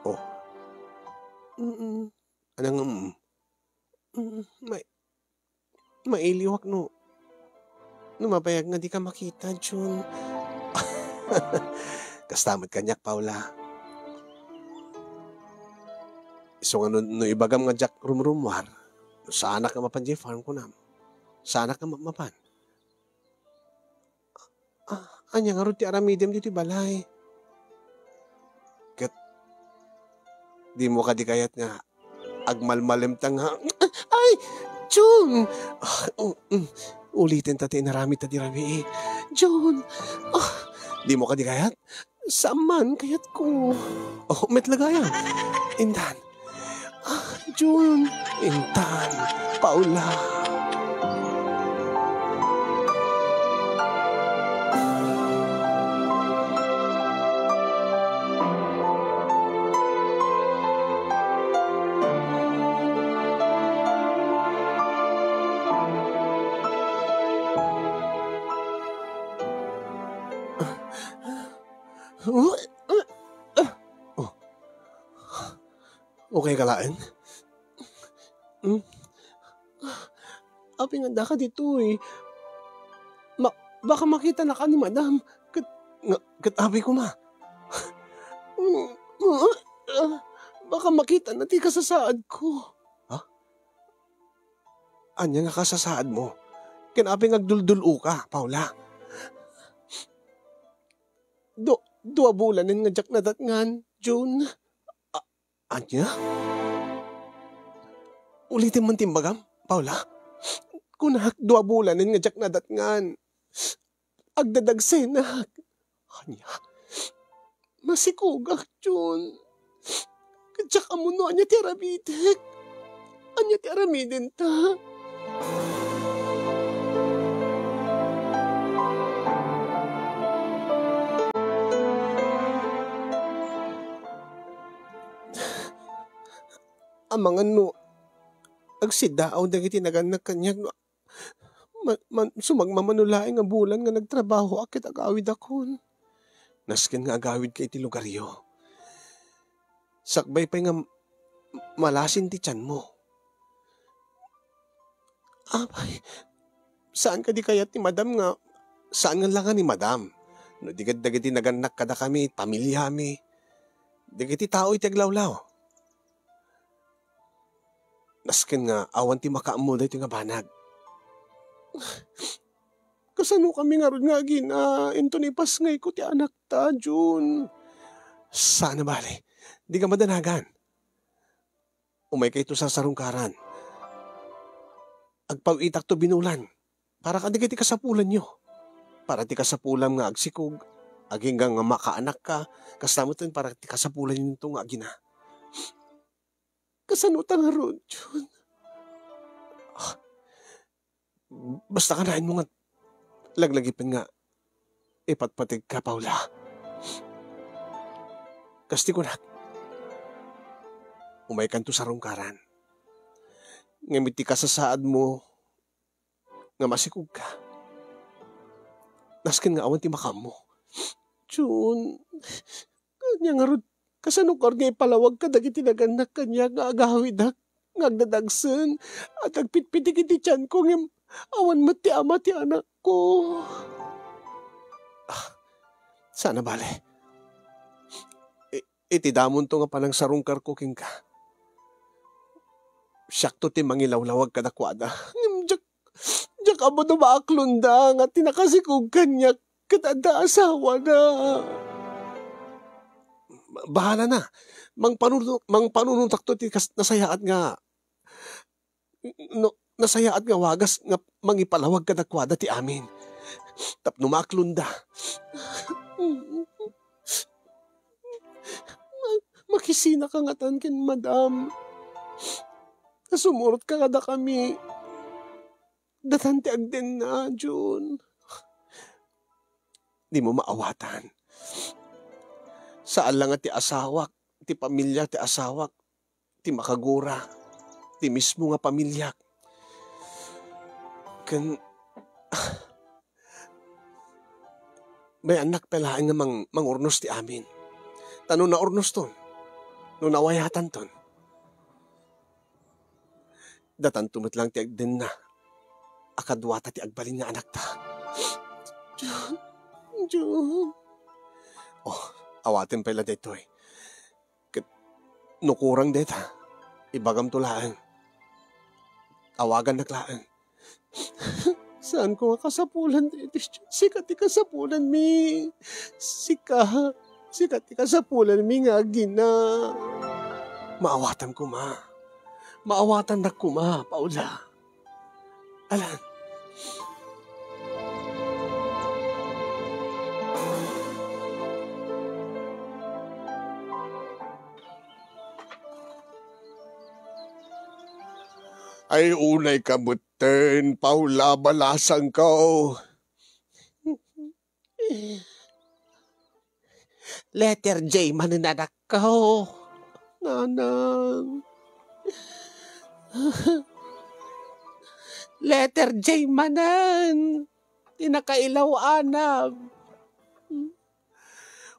Oh. Mm-mm. Anang, mm? Mm, may, mailiwak no, no mabayag nga dika makita, Jun. Kasta met kaniak, Paula. Isu nga no, no ibagam nga diak rumrummuar, no saanak nga mapan diay farm, kunam. Saanak nga ma-, mapan. Ah, ania ngarud ti aramidem ditoy balay? Ket dimo kadi kayat nga agmalmalemta nga, ay, Jun! Ah, mm, mm. Uliten ta ti inaramid ta di rabii. Jun, ah, dimo kadi kayat? Saan man, kayatko. Oh, met la gayam. Intan. Ah, Jun. Intan. Paula. Oh. Okay ka laeng? Hmm? Apay nga addaka ditoy? Ma-, baka makitanaka ni Madam. Ket, nga, ket apay koma. Baka makitana ti kasasaadko. Ha? Ania nga kasasaadmo? Ken apay nga agduldul-oka, Paula? Du-, dua bulanen nga diak nadatngan, Jun. A-, ania? Ulitem man ti imbagam, Paula. Kunak, dua bulanen nga diak nadatngan. Agdadagsenak. Ania? Masikogak, Jun. Ket diak ammo no ania ti aramidek. Ania ti aramidenta? Amangan no agsidaaw dagiti nagannak kaniak no ma-, man-, sumagmamano laeng a bulan nga nagtrabahoak ket agawidakon. Nasken nga agawidka iti lugaryo. Sakbay pay nga m-, malasin ti tianmo. Apay, saan kadi kayat ni Madam nga, saan nga la nga ni Madam? No di ket dagiti nagannak kadakami, pamiliami, dagiti tao iti aglawlaw. Nasken nga awan ti makaammo daytoy nga banag. Kasanokami ngarud nga agina inton ipasngayko ti anakta, Jun? Saan a bale. Dika madanagan. Umaykayto sa sarungkaran. Agpaw-itakto binulan. Para kadagiti kasapulanyo. Para ti kasapulam nga agsikog, agingga nga makaanakka, kasta met laeng para ti kasapulanyo nga agina. Kasano ta ngarud, Jun? Ah, basta kanayon mo nga laglagipen nga ipatpategka, Paula. Kas ti kunak, umaykanto sarungkaran. Ngem iti kasasaadmo, nga masikogka. Nasken nga awan ti makaammo. Jun, ania ngarud, kasano ngarud nga ipalawag kadagiti nagannak kaniak nga agawidak nga agdadagsen, agpitpitik iti tianko, ngem awan met ti ama ti anakko. Ah, saan a bale. I-, iti damonto nga panangsarungkarko kenka, siakto ti mangilawlawag kadakuada. Ngem diak Diak ammo no maaklonda nga ti nakasikog kaniak ket adda asawana. Bahalana. Mangpanuno-, mangpanunotakto ti kas-, nasayaat nga, no, nasayaat nga wagas nga mangipalawag kadakuada ti amin. Tapno maaklonda. Ma-, makisinaka ngatan ken Madam. Ta sumurotka kadakami. Datan ti agdenna, Jun. Dimo maawatan. Saan la nga ti asawak, ti pamiliak ti asawak, ti makagura, ti mismo nga pamiliak. Ken, mayannak pay laeng nga mang-, mangurnos ti amin. Ta no naurnoston, no nawayatanton, datanto met laeng ti agdenna a kaduata ti agbalin nga anakta. Jun, Jun. Oh, awaten pay la daytoy. Ket no kurang dayta, ibagamto laeng. Awagannak laeng. Saanko nga kasapulan daytoy. Sika ti kasapulanmi. Sika. Sika ti kasapulanmi nga agina. Maawatan koma. Maawatannak koma, Paula. Alan. Ay, unay ka metten, Paula, balasangko. Letter J manen, anakko. Nanang. Letter J manen. Ti nakailaw-anab.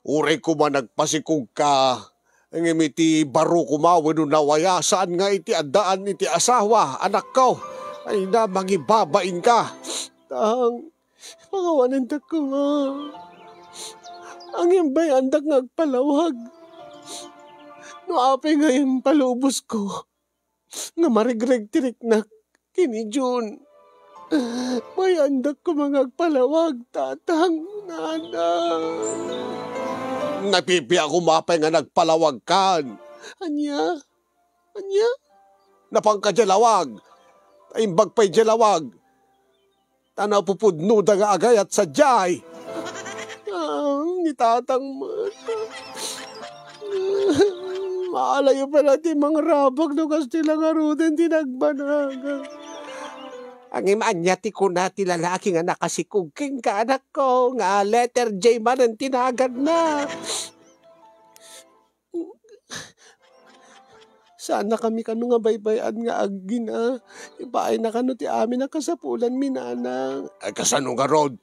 Uray koma nagpasikogka, ngem iti baro koma wenno nawaya, saan nga iti addaan iti asawa, anakko. Ay na, mangibabainka. Tang, pangawanandak koma. Ngem bay-andak nga agpalawag. No apay nga impalubosko nga marigreg ti riknak ken ni Jun, bay-andak koma nga agpalawag, tatang, nanang. Napipia koma pay nga nagpalawagkan. Ania? Ania? Napanka diay lawag. Imbag pay diay lawag. Ta napupudnoda nga agayat sadiay. Ah, ni tatang met. Maalayo pay la ti mangrabak no kastoy la ngaruden ti nagbanag. Ngem ania ti kuna ti lalaki nga nakasikog kenka, anakko, nga letter J manen ti naganna? Saannakami kano nga baybay-an nga agina. Ipaayna kano ti amin a kasapulanmi, nanang. Ay, kasano ngarud?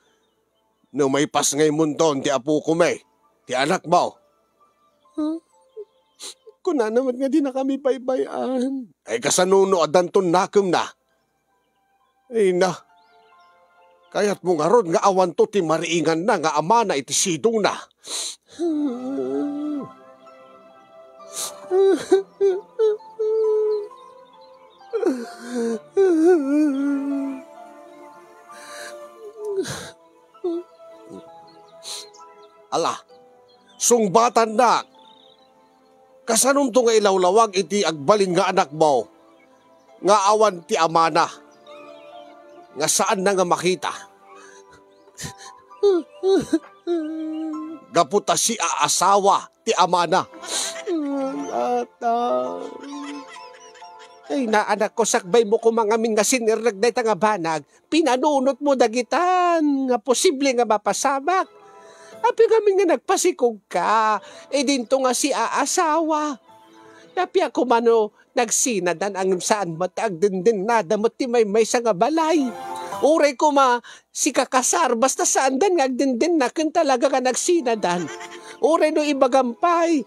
No maipasngaymonton ti apokomi, ti anakmo. Huh? Kunana met nga dinakami baybay-an. Ay, kasano no addanton nakemna? Ay na, kayatmo ngarud nga awanto ti mariinganna nga amana iti sidongna? Ala, sungbatannak. Kasanonto nga ilawlawag iti agbalin nga anakmo nga awan ti amana, nga saanna nga makita? Gapu ta siaasawa ti amana. Ata. Ay, na, anakko, sakbaymo koma ngamin nga sinirreg dayta nga banag. Pinanunotmo dagitan nga posible nga mapasamak. Apay ngamin nga nagpasikogka, idinto nga siaasawa. Napia koma no nagsinadan, ngem saan met ti agdendennada met ti maymaysa nga balay. Uray koma sikakasar, basta saandan nga agdendenna ken talaga nga nagsinadan. Uray no ibagam pay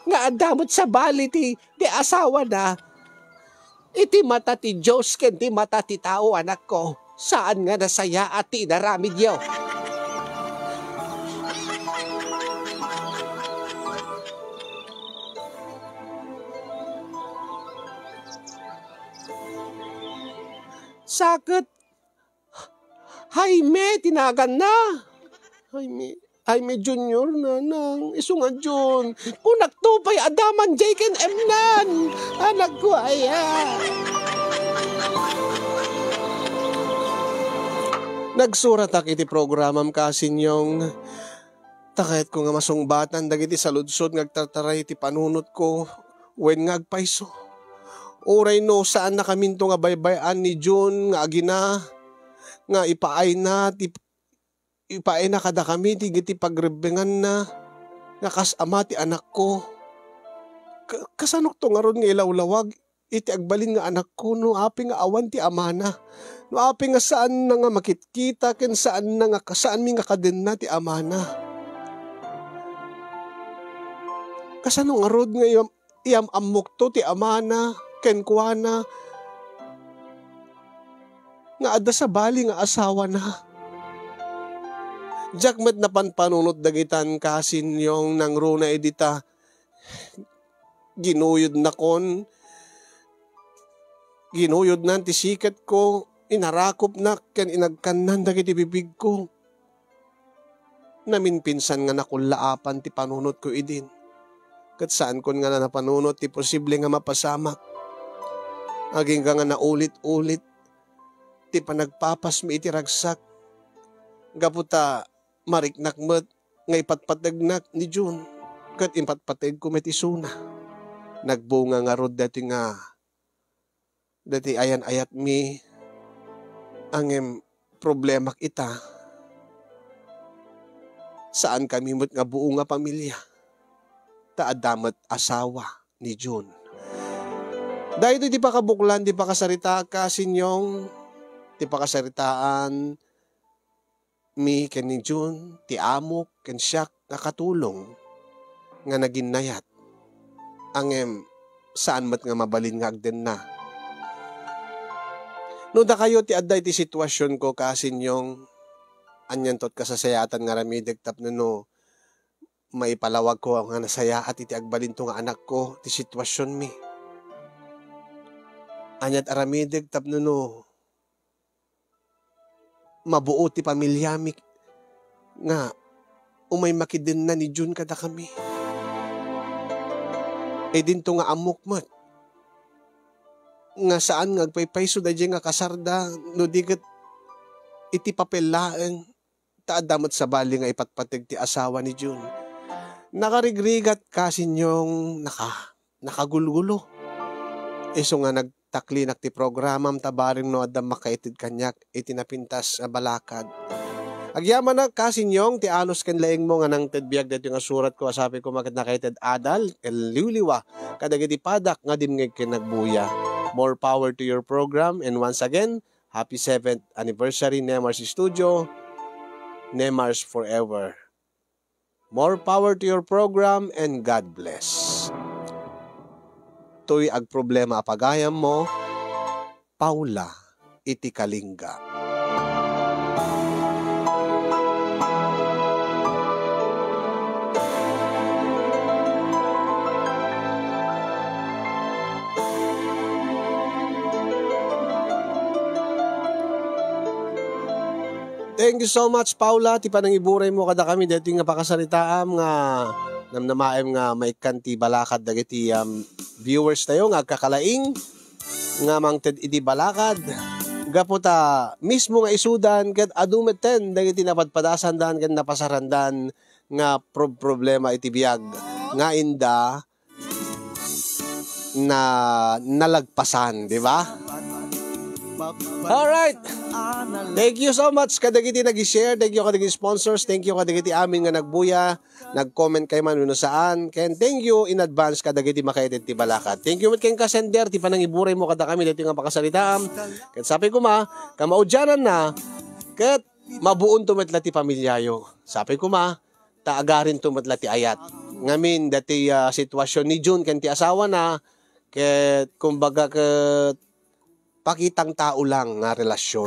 nga adda met sabali ti, ti asawana. Iti mata ti Dios ken ti mata ti tao, anakko, saan nga nasayaat ti inaramidyo. Sa ket Jaime ti naganna. Jaime, Jaime Junior, nanang, isu nga Jun. Kunakto pay a daman jay ken Emnan. Anakko aya. Nagsuratak iti programam, Kasinyong. Ta kayatko nga masungbatan dagiti saludsod nga agtartaray iti panunotko wen nga agpayso. Uray no saannakaminto nga baybay-an ni Jun nga agina, nga ipaayna ti, ipaayna kadakami dagiti pagrebbenganna nga kas ama ti anakko. Ka-, kasanokto ngarud nga ilawlawag iti agbalin nga anakko, no apay nga awan ti amana, no apay nga saanna nga makitkita ken saanna nga, saanmi nga kadenna ti amana. Kasano ngarud nga iyam-, iyam-ammokto ti amana kenkuana nga adda sabali nga asawana? Diak met napanpanunot dagitan, Kasinyong, nangruna idi ta ginuyodnakon, ginuyodnan ti siketko, inarakopnak ken inagkannan dagiti bibigko. Naminpinsan nga nakullaapan ti panunotko idin, ket saankon nga napanunot ti posible nga mapasamak. Agingga nga naulit-ulit ti panagpapasmi iti ragsak, gapu ta mariknak met nga ipatpategnak ni Jun, ket impatpategko met isuna. Nagbunga ngarud daytoy nga dati ayan-ayatmi, ngem problemak ita, saankami met nga buo nga pamilia, ta adda met asawa ni Jun. Daytoy ti pakabuklan ti pakasaritaak, Kasinyong, ti pakasaritaan mi ken ni Jun, ti amok ken siak nga katulong nga naginnayat. Ngem saan met nga mabalin nga agdenna. No dakayo ti adda iti situasionko, Kasinyong, anianto ti kasasayaatan nga aramidek tapno no maipalawagko nga nasayaat iti agbalinto nga anakko ti situasionmi. Aniat aramidek tapno no mabuo ti pamiliami nga umay makidenna ni Jun kadakami. Idinto nga ammok met nga saan nga agpaypayso daydiay nga kasarda no di ket iti papel laeng, ta adda met sabali nga ipatpateg ti asawa ni Jun. Nakarigrigat, Kasinyong, naka-, nakagulgulo. Isu nga nagtaklinak ti programam ta bareng no adda makaited kaniak iti napintas a balakad. Agyamanak, Kasinyong, ti anus ken laingmo nga nangted biag daytoy nga suratko a sapay koma ket nakaited adal ken liwliwa kadagiti padak nga dimngeg ken nagbuya. More power to your program, and once again, happy seventh anniversary, Nemars Studio, Nemars Forever. More power to your program and God bless. Toy agproblema a pagayammo, Paula iti Kalinga. Thank you so much, Paula, ti panangiburaymo kadakami daytoy nga pakasaritaam nga namnamaem nga maikkan ti balakad dagiti, um, viewers tayo nga agkakalaing nga mangted iti balakad. Gapu ta mismo nga isudan ket adu metten dagiti napadpadasandan ken napasarandan nga prob-, problema iti biag nga inda na nalagpasan, di ba? Alright. Thank you so much kadagiti nag-share. Thank you kadagiti sponsors. Thank you kadagiti amin nga nagbuya, nag-comment kay man wenno saan. Ken thank you in advance kadagiti makaited ti balakad. Thank you met ken ka sender ti panangiburaymo kadakami daytoy nga pakasaritaam. Ket sapay koma, kamaudiananna, ket mabuonto met la ti pamiliayo. Sapay koma, ta agarinto met la ti ayat. Ngamin, dati, ah, sitwasyon ni Jun ken ti asawana, ket kumbaga ket pakitang tao lang nga relasyon.